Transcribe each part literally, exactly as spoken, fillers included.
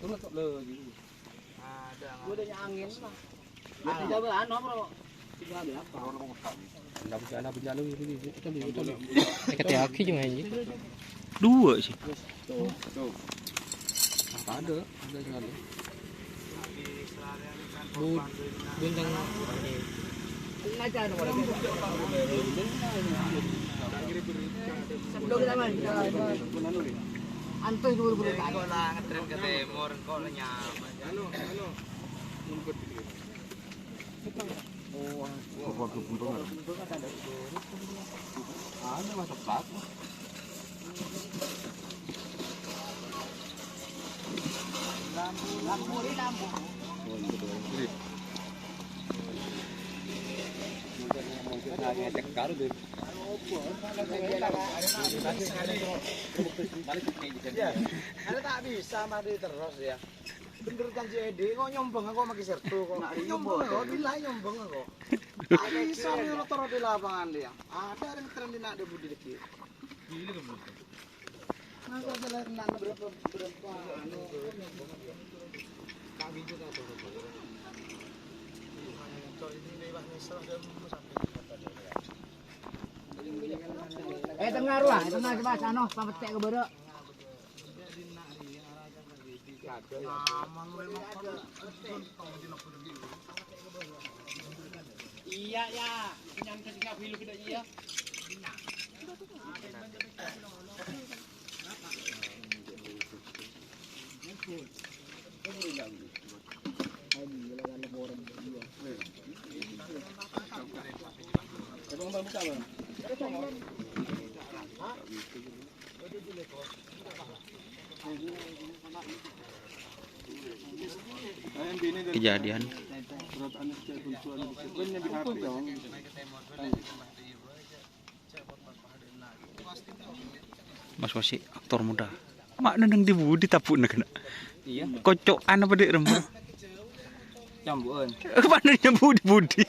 Turun tuh, lho, gitu. Ada angin lah. Ada jalan, Bro. Ada apa? Ada bencana, bencana ini, ini, ini, ini, ini. Kete aki cuma ini. Dua sih. Tuh, tuh. Apa ada? Ada sekali. Bu-, buntang. Antus buru-buru. Engko' lah ngetrend ke timur, engko' lah nyaman. Anu, anu. Ngumpet gitu. Oh, wah. Wah, waduh, buntung. Anu, Mas, tepat. Lampu, lampu, lampu. Oh, iya, betul. Iya. Mungkin, mungkin hanya cekar, Bib. Iya, karena tak bisa mandi terus, ya. Bener kan, Ji Edi, kok nyombang kok make sertu kok. Nyombang kok, billahi nyombang kok. Tak bisa nih, rotor di lapangan dia. Ada yang tren di nak ada budi dikit. Masa aja lah, enam berapa, berapa, anu. Eh, tengah ruang, tengah, coba, anu, pametek ke bodoh. Iya, ya. Yang ketiga pilu kita, iya. Kejadian. Mas Wasi, aktor muda. Mak neng di budi tabu'na kena. Iya. Kocokan apa dek rembang? Cambukan. Mana nyambut di budi?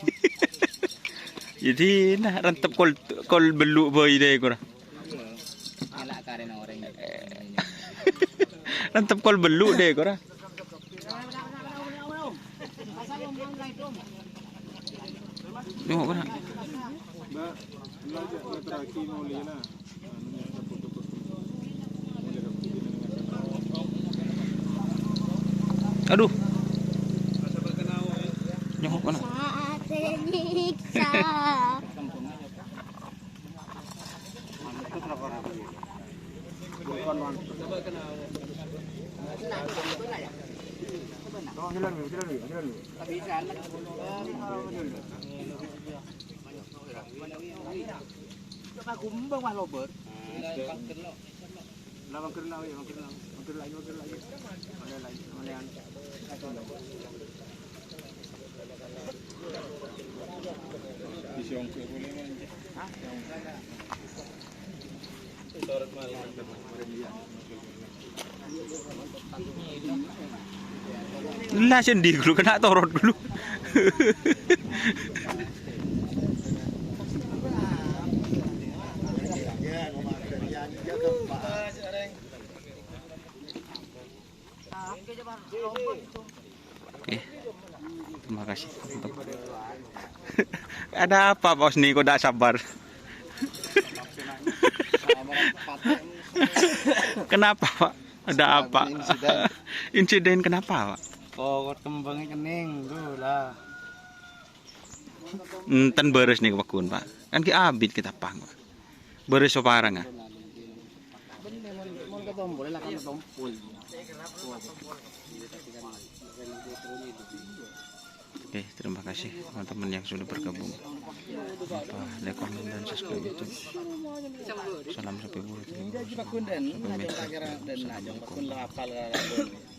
Jadi, nah, rantep kol, kol beluk boy deh, kurang. Ngelak karen orang. Rantep kol beluk deh, kurang. Nyok, kurang. Mbak, lu aja ngetraki mau lina. Aduh. Nyok, kurang. Saat nyiksa. Lah, sendiri dulu kena torot dulu. Oke, terima kasih. Ada apa, Pak Husni, kok tidak sabar? Kenapa, Pak? Ada apa? Insiden. Insiden kenapa, Pak? Kokot kembangnya kening, tuh lah. Enten beres nih, Pak Gun, Pak. Kan ki abit kita pang, Pak. Beres soparang, ah. Oke, terima kasih teman-teman yang sudah bergabung. Lupa like, komen, dan subscribe YouTube. Salam sampai bulu. Assalamualaikum.